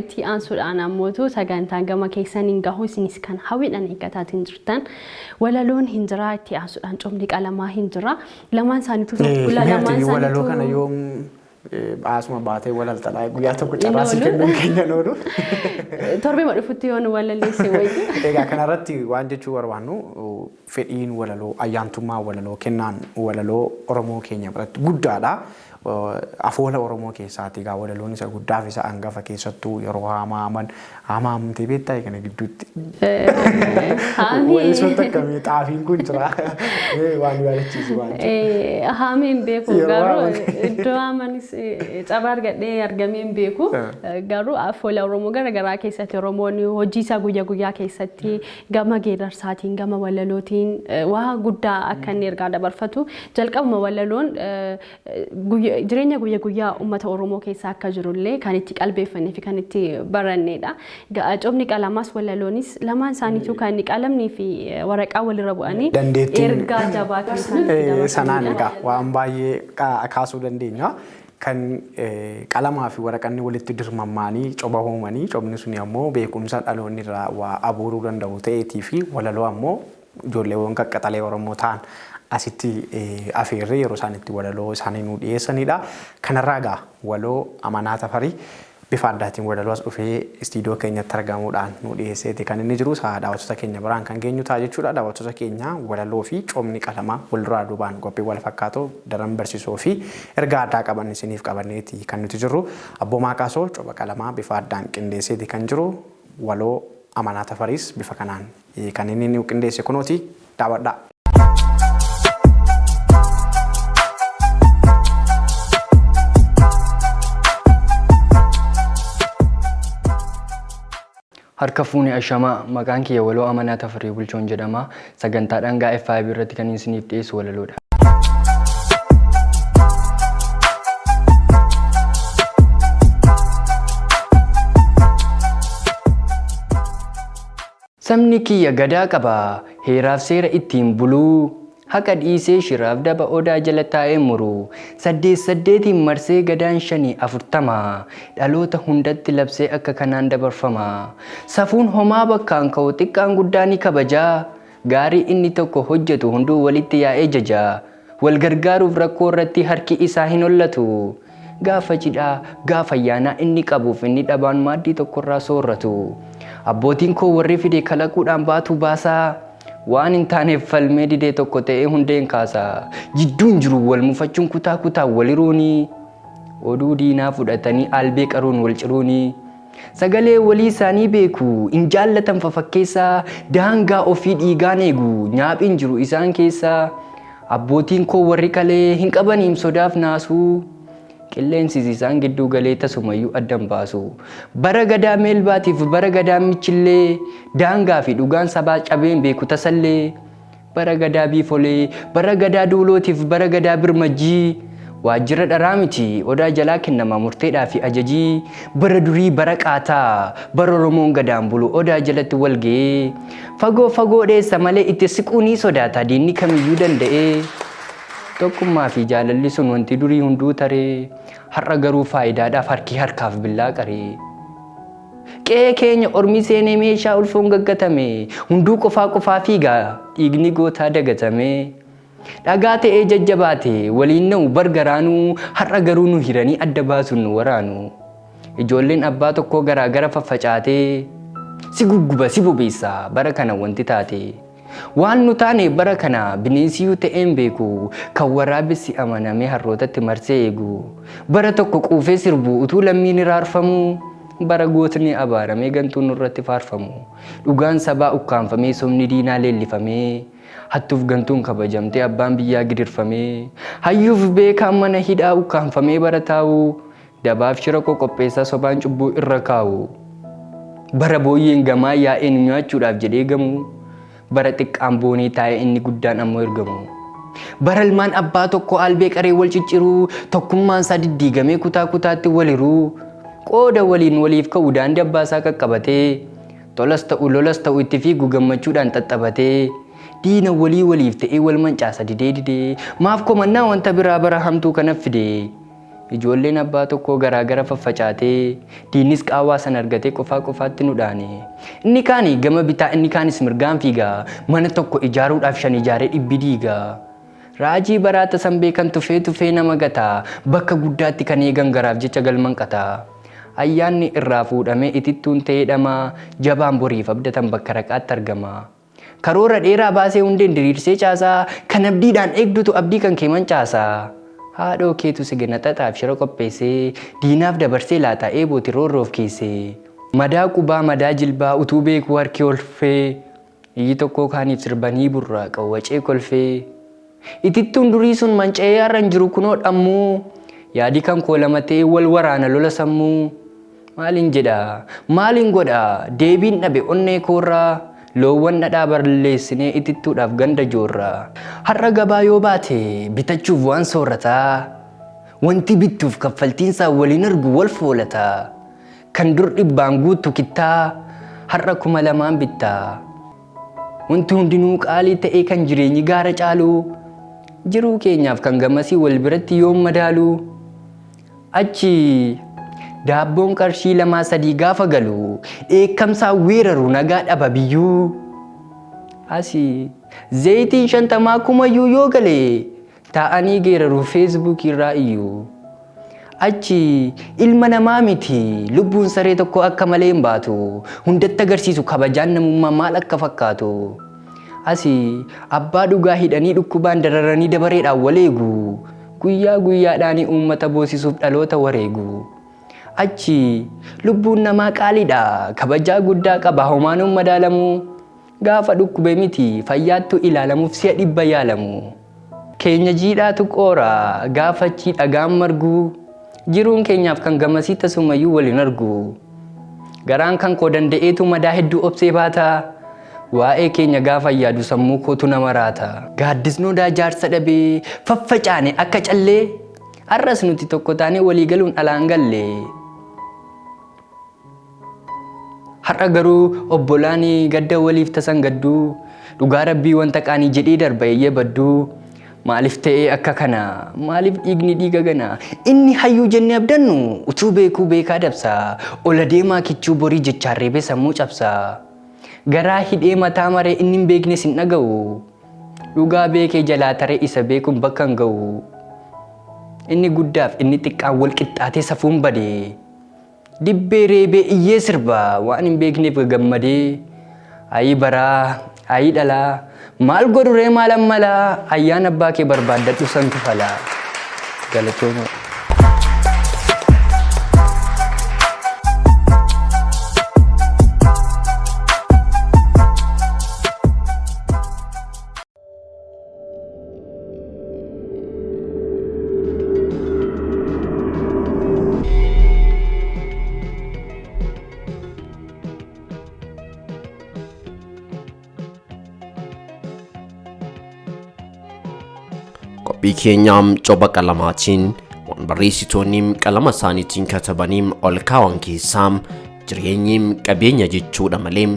Itti aansuudhaan ammootu sagantaan gama keessaniin gahu isinis kan hawwiidhaan eeggataatiin jirtan. Walaloon hin jira, itti aansuudhaan cobni qalamaa hin jira. Lamaan isaaniitu lamaan Walaloo kana yoom asuma baatee walaltadha. Guyyaa tokko carraa sii kennuun keenya oolu. Torbee dhufutti yoo nu walaleesse wayyu. Egaa kanarratti waan jechuu barbaannu, fedhiin walaloo, ayyaantummaa walaloo, kennaan walaloo Oromoo keenya biratti guddaadha. Afoola Oromoo keessaati egaa walaloon isa guddaa fi isa hangafa, keessattuu yeroo haamaaman haamaamtee beektaa kana gidduutti. Weellisoota akkamii xaafiin kun jira waan yaadachiisu waan jiru. Haamee hin beeku, garuu iddoo haamanis carraa argadhee argamee hin beeku. Garuu afoola Oromoo garaagaraa keessatti Oromoon hojii isaa guyyaa guyyaa keessatti gama geerarsaatiin, gama walalootiin waa guddaa akka inni ergaa dabarfatu, jalqabuma walaloon jireenya guyyaa guyyaa uummata Oromoo keessa akka jirullee kan itti qalbeeffannee fi kan itti barannedha. Cobni qalamaas walaloonis lamaan isaaniitu kan qalamnii fi waraqaa walirra bu'anii ergaa jabaa kan isaan itti dabarsanidha. Sanaan egaa waan baay'ee kaasuu dandeenya. Kan qalamaa fi waraqanni walitti dirmammaanii coba uumanii, cobni suni ammoo beekumsa dhaloonni irraa waa abuuruu danda'u ta'eetii fi walaloo ammoo ijoolleewwan qaqqaxalee Oromoo ta'an asitti afeerree yeroo isaan itti walaloo isaanii nuu dhiyeessanidha. Kanarraa egaa waloo Amanaa Tafarii bifa addaatiin walaloo as dhufee istiidiyoo keenyatti argamuudhaan nu dhiyeesseeti kan inni jiru. Isaa daawwattoota keenya biraan kan geenyu ta'a jechuudha. Daawwattoota keenya, walaloo fi cobni qalamaa wal duraa duubaan qophii wal fakkaatoo daran barsiisoo fi ergaa addaa qaban isiniif qabanneeti kan nuti jirru. Abboomaa Kaasoo coba qalamaa bifa addaan qindeesseeti kan jiru. Waloo Amanaa Tafariis bifa kanaan kan inni nu qindeesse kunooti, daawwadhaa. Harka fuune, ashamaa! Maqaan kiyya Waloo Amanaa Tafarii Bulchoon jedhama. Sagantaa dhangaa FIB irratti kan isiniif dhiyeessu walaloodha. Sabni kiyya gadaa qaba, heeraaf seera ittiin buluu. Haqa dhiisee shiraaf daba odaa jala taa'ee muru. Saddeet saddeetiin marsee gadaan shanii 40. Dhaloota hundatti labsee akka kanaan dabarfama. Safuun homaa bakkaan ka'u, xiqqaan guddaa ni kabaja. Gaarii inni tokko hojjetu hunduu walitti yaa'ee jaja. Wal gargaaruuf rakkoo irratti harki isaa hin hollatu. Gaafa cidhaa, gaafa ayyaanaa inni qabuuf inni dhabaan maaddii tokkorraa soorratu. Abbootiin koo warri fide kalaquudhaan baatu baasaa. Waan hin taaneef falmee didee tokko ta'ee hundeen kaasa. Jidduun jiru wal mufachuun, kutaa kutaan wal hiruuni. Oduu diinaa fudhatanii albee qaruun wal ciruuni. Sagalee walii isaanii beeku, hin jaallatan fafakkeessaa, daangaa ofii dhiigaan eegu, nyaaphiin jiru isaan keessaa. Abbootiin koo warri kalee hin qabaniim sodaaf naasuu. Qilleensis isaan gidduu galee tasumayyuu addan baasu. Bara gadaa meelbaatiif bara gadaa michillee, daangaa fi dhugaan sabaa cabeen beeku tasallee. Bara gadaa biifolee, bara gadaa duulootiif bara gadaa birmajjii, waajjira dharaa miti, odaa jalaa kennama murteedhaa fi ajajii. Bara durii, bara qaataa, bara Oromoon gadaan bulu odaa jalatti wal ga'ee. Fagoo fagoo dheessa malee itti siquu ni sodaata diinni kamiyyuu danda'ee. Tokkummaa fi jaalalli sun wanti durii hunduu taree, har'a garuu faayidaadhaaf harki harkaaf billaa qaree. Qe'ee keenya ormi seenee meeshaa ulfoon gaggatame, hunduu qofaa qofaa fiiga, dhiigni gootaa dagatame. Dhagaa ta'ee jajjabaate waliin na'u bar garaanuu, har'a garuu nu hiranii adda baasuun nu waraanu. Ijoolleen abbaa tokkoo garaa gara faffacaatee, si gugguba si bobeessa bara kana wanti taate. Waan nu taane bara kana bineensiyyuu ta'een beeku, kan waraabessi amanamee harrootatti marsee eegu. Bara tokko quufee sirbu utuu lammiin hiraarfamuu, bara gootni abaaramee gantuun nurratti faarfamu. Dhugaan sabaa ukkaamfamee sobni diinaa leellifamee, hattuuf gantuun kabajamtee abbaan biyyaa gidirfamee, hayyuuf beekaan mana hidhaa ukkaamfamee bara taa'u, dabaaf shira qoqopheessaa sobaan cubbuu irra kaa'u. Bara booyyeen gamaa yaa'ee nu nyaachuudhaaf jedhee gamu, bara xiqqaan boonee taa'ee inni guddaan ammoo ergamu. Bara ilmaan abbaa tokko albee qaree wal cicciruu, tokkummaan isaa diddiigamee kutaa kutaatti wal hiruu, qooda waliin waliif ka'u daandii abbaa isaa qaqqabatee, tolas ta'u lolas ta'u itti fiigu gammachuudhaan xaxxabatee, diina walii waliif ta'ee wal mancaasa didee didee, maaf komannaa wanta biraa bara hamtuu kana fide. Ijoolleen abbaa tokkoo garaa gara faffacaatee diinnis qaawwaa sana argatee qofaa qofaatti nu dhaane. Inni kaani gama bitaa inni kaanis mirgaan fiiga. Mana tokko ijaaruudhaaf shan ijaaree dhibbi diiga. Raajii baraa tasan beekan tufee tufee nama gata. Bakka guddaatti kan eegan garaaf jecha galman qata. Ayyaanni irraa fuudhamee itittuun ta'ee dhama. Jabaan boriif abdatan bakka raqaatti argama. Karoora dheeraa baasee hundeen diriirsee caasaa. Kan abdiidhaan eegdutu abdii kan kee mancaasa. Haadhoo keetu si gana xaxaaf shira qopheessee diinaaf dabarsee laata eebooti roorroof keessee. Madaa qubaa madaa jilbaa utuu beekuu harki olfee iyyi tokkoo kaaniif sirbanii burraaqa wacee kolfee. Itittuun durii sun manca'ee har'a hin jiru kunoo dhammuu. Yaadi kan koo lama ta'ee wal waraana lola sammuu. Maalin jedha maalin godha deebiin dhabe onnee koorraa loowwan dhadhaa balleessinee itittuudhaaf ganda joorra. Har'a gabaa yoo baate bitachuuf waan soorataa wanti bittuuf kaffaltiinsaa waliin argu wal foolata. Kan dur dhibbaan guuttu kittaa har'a 2000n bittaa. Wanti hundinuu qaalii ta'ee kan jireenyi gaara caalu jiruu keenyaaf kan gamasii wal biratti yoom madaalu. Achi daabboon qarshii lamaa sadii gaafa galu dheekkamsaan weeraru nagaa dhaba biyyuu. Asi zayitiin shantamaa kumayyuu yoo gale taa'anii geeraru feesbuukii irraa iyyuu. Achi ilma namaa miti lubbuun saree tokko akka malee hin baatu hundatti agarsiisu kabajaan namummaa maal akka fakkaatu. Asi abbaa dhugaa hidhanii dhukkubaan dararanii dabareedhaan wal eegu. Guyyaa guyyaadhaan uummata boosisuuf dhaloota wareegu. Achi lubbuun namaa qaaliidha kabajaa guddaa qaba homaanuun madaalamu. Gaafa dhukkube miti fayyaattu ilaalamuuf si'a dhibba yaalamu. Keenya jiidhaatu qoora gaafa achii dhagaan margu. Jiruun keenyaaf kan gamasii tasumayyuu wal hin argu. Garaan kan koo danda'eetu madaa hedduu obsee baata. Waa'ee keenya gaafa yaadu sammuu kootu nama raata. Gaaddisnoo daa jaarsa dhabee faffacaane akka callee. Har'as nuti tokko taanee walii galuun alaan galle. Har'a garuu obbolaan gadda waliif tasan gadduu dhugaa rabbii wanta qaanii jedhee darba eeyyee badduu maaliif ta'ee akka kana maaliif dhiigni dhiiga gana inni hayyuu jennee abdannu utuu beekuu beekaa dabsa ola deemaa kichuu borii jechaan reebee sammuu cabsa garaa hidhee mataa maree inni hin beeknes hin dhaga'u dhugaa beekee jalaa taree isa beekuun bakka hin ga'u inni guddaaf inni xiqqaan wal qixxaatee safuun bade. Dibbee reebee iyyee sirba waan hin beekneef gagammadee ayii baraa ayii dhalaa maal godhuree maalan malaa ayyaan abbaa kee barbaaddadhu santu falaa. Galatooma. Qophii keenyaam coba qalamaatiin waan barreessitoonni qalama isaaniitiin katabanii ol kaawan keessaa jireenyi qabeenya jechuudha malee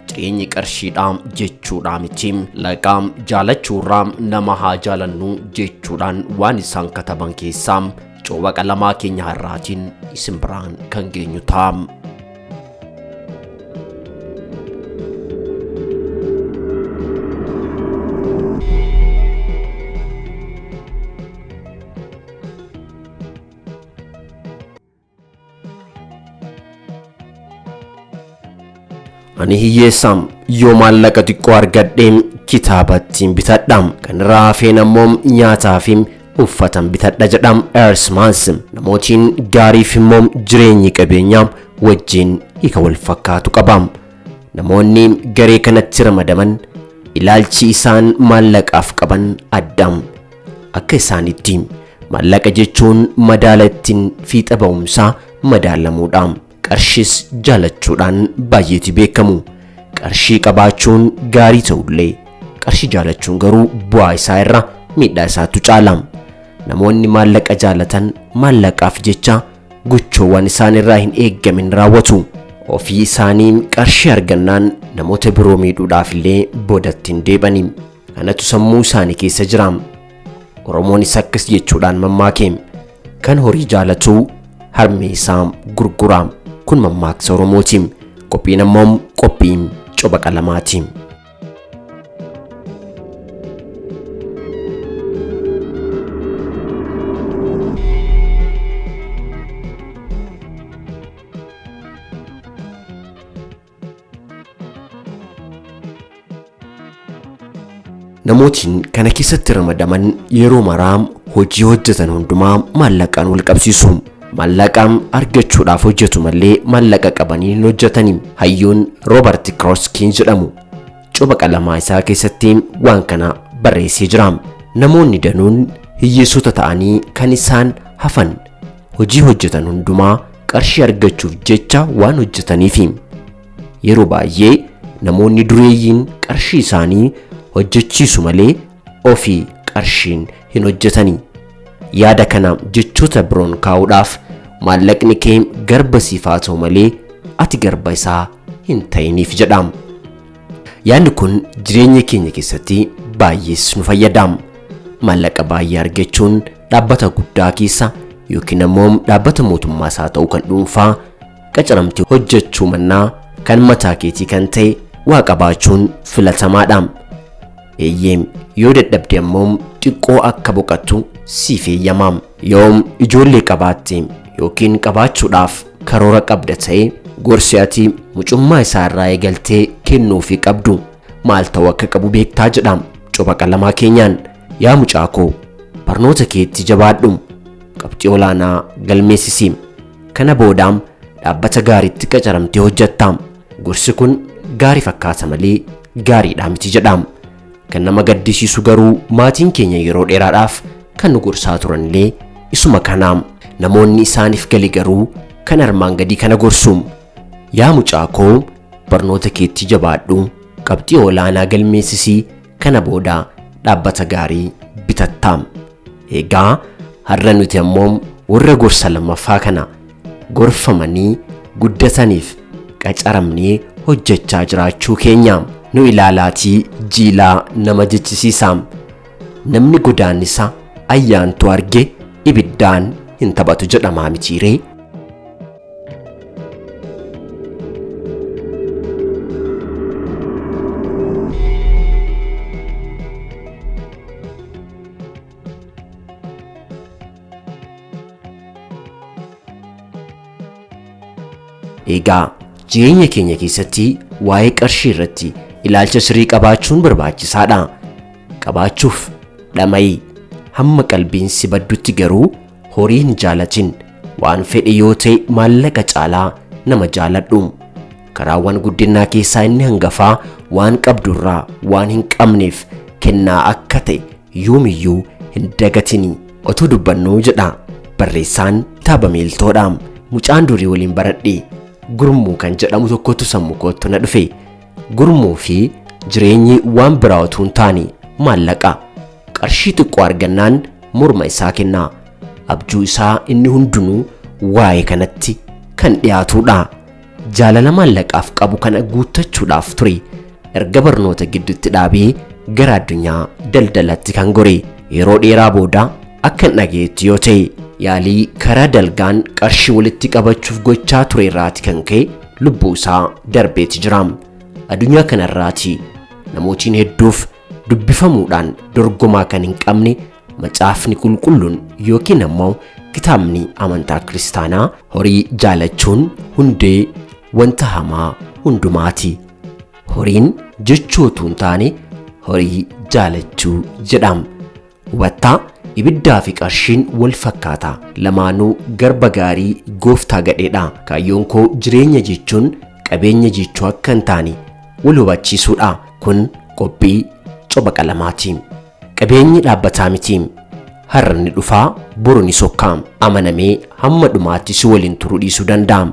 jireenyi qarshiidha jechuudha miti. Laqaa jaalachuurraa nama haa jaalannu jechuudhaan waan isaan kataban keessaa coba qalamaa keenya har'aatiin isin biraan kan geenyu ta'a. Ani hiyyeessaam yoo maallaqa xiqqoo argadheen kitaaba ittiin bitadha. Kan irraa hafeen ammoo nyaataa fi uffatan bitadha jedha Ersmaans. Namootiin gaariif immoo jireenyi qabeenyaa wajjin hiika wal fakkaatu qaba. Namoonni garee kanatti ramadaman ilaalchi isaan maallaqaaf qaban adda. Akka isaanitti maallaqa jechuun madaala ittiin fiixa ba'umsaa madaalamuudha. Qarshis jaalachuudhaan baay'eetu beekamu. Qarshii qabaachuun gaarii ta'ullee qarshii jaalachuun garuu bu'aa isaa irra miidhaa isaatu caala. Namoonni maallaqa jaalatan maallaqaaf jecha gochoowwan isaan irraa hin eeggamin raawwatu. Ofii isaanii qarshii argannaan namoota biroo miidhuudhaaf illee boodatti hin deebani. Kanatu sammuu isaanii keessa jira. Oromoonis akkas jechuudhaan mammaake. Kan horii jaalatu harmee isaa gurgura. Kun mammaaksa Oromooti. Qophiin ammoo qophii coba qalamaati. Namootiin kana keessatti ramadaman yeroo maraa hojii hojjetan hundumaa maallaqaan wal qabsiisu. Maallaqaan argachuudhaaf hojjetu malee maallaqa qabanii hin hojjetani. Hayyuun Roobert Kiroskiin jedhamu coba qalamaa isaa keessatti waan kana barreessee jira. Namoonni danuun hiyyeessota ta'anii kan isaan hafan hojii hojjetan hundumaa qarshii argachuuf jecha waan hojjetaniifi. Yeroo baay'ee namoonni dureeyyiin qarshii isaanii hojjechiisu malee ofii qarshiin hin hojjetani. Yaada kana jechoota biroon kaa'uudhaaf maallaqni kee garba siif haa ta'u malee ati garba isaa hin ta'iniif jedha. Yaadni kun jireenya keenya keessatti baay'ees nu fayyada. Maallaqa baay'ee argachuun dhaabbata guddaa keessa yookiin ammoo dhaabbata mootummaas haa ta'u kan dhuunfaa qacaramtee hojjechuu mannaa kan mataa keetii kan ta'e waa qabaachuun filatamaadha. Eeyyee, yoo dadhabde ammoo xiqqoo akka boqottu siif eeyyama. Yoo ijoollee qabaatte yookiin qabaachuudhaaf karoora qabda ta'e gorsi ati mucummaa isaa irraa eegaltee kennuufii qabdu maal ta'uu akka qabu beektaa jedha coba qalamaa keenyaan. Yaa mucaa koo, barnoota keetti jabaadhu, qabxii olaanaa galmeessisi. Kana boodaam dhaabbata gaariitti qacaramtee hojjetta. Gorsi kun gaarii fakkaata malee gaariidhaa miti jedha. Kan nama gaddisiisu garuu maatiin keenya yeroo dheeraadhaaf kan nu gorsaa turanillee isuma kanaam. Namoonni isaaniif gali garuu kan armaan gadii kana gorsu. Yaa mucaa koo, barnoota keetti jabaadhu, qabxii olaanaa galmeessisii, kana booda dhaabbata gaarii bitatta. Egaa har'a nuti ammoo warra gorsa lammaffaa kana gorfamanii guddataniif qacaramnee hojjechaa jiraachuu keenya nu ilaalaatii jiilaa nama jechisiisa. Namni godaannisa ayyaantu arge ibiddaan hin taphatu jedhamaa mitiiree. Egaa jireenya keenya keessatti waa'ee qarshii irratti ilaalcha sirrii qabaachuun barbaachisaadha. Qabaachuuf dhama'i, hamma qalbiin si baddutti garuu horii hin jaalatin. Waan fedhe yoo ta'e maallaqa caalaa nama jaaladhu. Karaawwan guddinaa keessaa inni hangafaa waan qabdurraa waan hin qabneef kennaa akka ta'e yoomiyyuu hin dagatini. Otoo dubbannuu jedha barreessaan kitaaba miiltoodha. Mucaan durii waliin baradhe Gurmuu kan jedhamu tokkotu sammuu kootti na dhufe. Gurmuu fi jireenyi waan biraa utuu hin taane maallaqa. Qarshii xiqqoo argannaan morma isaa kenna. Abjuu isaa inni hundinuu waa'ee kanatti kan dhiyaatudha. Jaalala maallaqaaf qabu kana guuttachuudhaaf ture erga barnoota gidduutti dhaabee gara addunyaa daldalatti kan gore. Yeroo dheeraa booda akka hin dhageetti yoo ta'e yaalii karaa dalgaan qarshii walitti qabachuuf gochaa ture irraati kan ka'e lubbuu isaa darbeeti jira. Addunyaa kanarraati namootiin hedduuf dubbifamuudhaan dorgomaa kan hin qabne macaafni qulqulluun yookiin ammoo kitaabni amantaa kiristaanaa horii jaalachuun hundee wanta hamaa hundumaati. Horiin jechootu hin taane horii jaalachuu jedhama. Hubattaa, ibiddaa fi qarshiin wal fakkaata. Lamaanuu garba gaarii gooftaa gadheedha. Kaayyoon koo jireenya jechuun qabeenya jechuu akka hin taane wal hubachiisuudha. Kun qophii coba qalamaati. Qabeenyi dhaabbataa miti. Har'a ni dhufaa, boru ni sokkaa. Amanamee hamma dhumaatti si waliin turuu dhiisuu danda'a.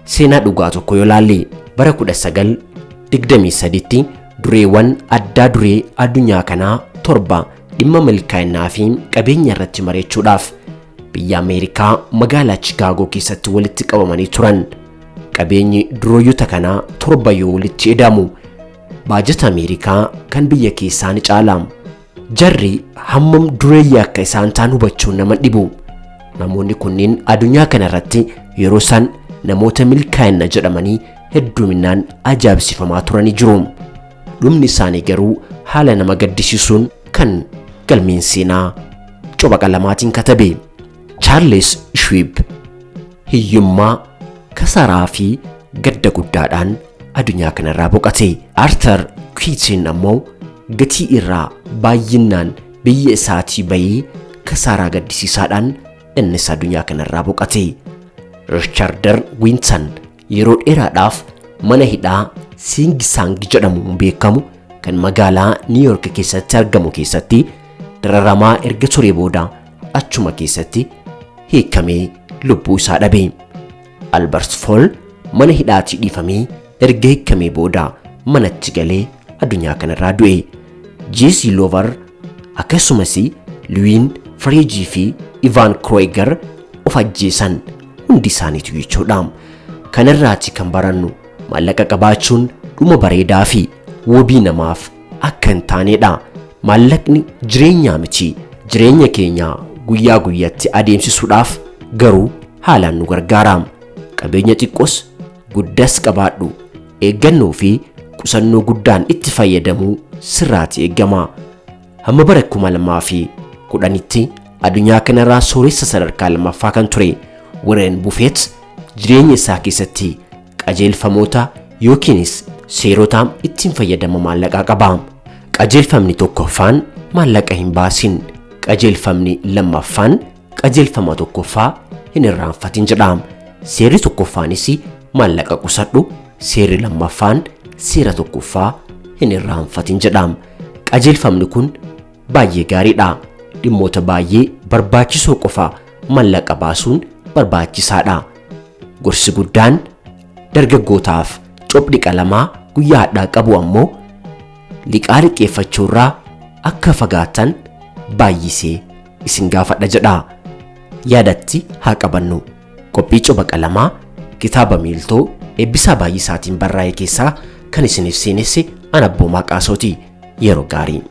Seenaa dhugaa tokko yoo laalle bara 1923tti dureewwan addaa duree addunyaa kanaa 7 dhimma milkaa'inaa fi qabeenya irratti mari'achuudhaaf biyya Ameerikaa magaalaa Chicaagoo keessatti walitti qabamanii turan. Qabeenyi durooyyota kanaa 7 yoo walitti edamu baajata Ameerikaa kan biyya keessaa ni caala. Jarri hammam dureeyyii akka isaan ta'an hubachuun nama dhibu. Namoonni kunniin addunyaa kanarratti yeroo isaan namoota milkaa'ina jedhamanii hedduminaan ajaa'ibsiifamaa turanii jiru. Dhumni isaanii garuu haala nama gaddisiisuun kan galmeen seenaa coba qalamaatiin katabe. Charles Schwab hiyyummaa, kasaaraa fi gadda guddaadhaan addunyaa kanarraa boqote. Arthur Keating ammoo gatii irraa baay'inaan biyya isaatii bahee kasaaraa gaddisiisaadhaan innis addunyaa kanarraa boqote. Richard Winton yeroo dheeraadhaaf mana hidhaa Sing Sing jedhamuun beekamu kan magaalaa New York keessatti argamu keessatti dararamaa erga ture booda achuma keessatti hiikamee lubbuu isaa dhabe. Albert Fall mana hidhaatii dhiifamee erga hiikamee booda manatti galee addunyaa kanarraa du'e. J.C. Lover akkasumas Louis Freejii fi Ivan Kroeger of ajjeesan hundi isaaniitu jechuudha. Kanarraati kan barannu maallaqa qabaachuun dhuma bareedaa fi wabii namaaf akka hin taanedha. Maallaqni jireenyaa miti. Jireenya keenya guyyaa guyyaatti adeemsisuudhaaf garuu haalaan nu gargaara. Qabeenya xiqqoos guddas qabaadhu, eeggannoo fi qusannoo guddaan itti fayyadamuu sirraati eeggama. Hamma bara 2010tti addunyaa kanarraa sooressa sadarkaa lammaffaa kan ture Warren Buffett jireenya isaa keessatti qajeelfamoota yookiinis seerota ittiin fayyadama maallaqaa qaba. Qajeelfamni tokkoffaan maallaqa hin baasin, qajeelfamni lammaffaan qajeelfama tokkoffaa hin irraanfatin jedha. Seerri tokkoffaanis maallaqa qusadhu, seerri lammaffaan seera tokkoffaa hin irraanfatin jedha. Qajeelfamni kun baay'ee gaariidha. Dhimmoota baay'ee barbaachisoo qofa maallaqa baasuun barbaachisaadha. Gorsi guddaan dargaggootaaf cobni qalamaa guyyaa hadhaa qabu ammoo liqaa liqeeffachuurraa akka fagaatan baay'isee isin gaafadha jedha. Yaadatti haa qabannu. Qophii coba qalamaa kitaaba miiltoo Eebbisaa Baay'isaatiin barraa'e keessaa kan isiniif seenesse ana Abboomaa Qaasooti. Yeroo gaarii.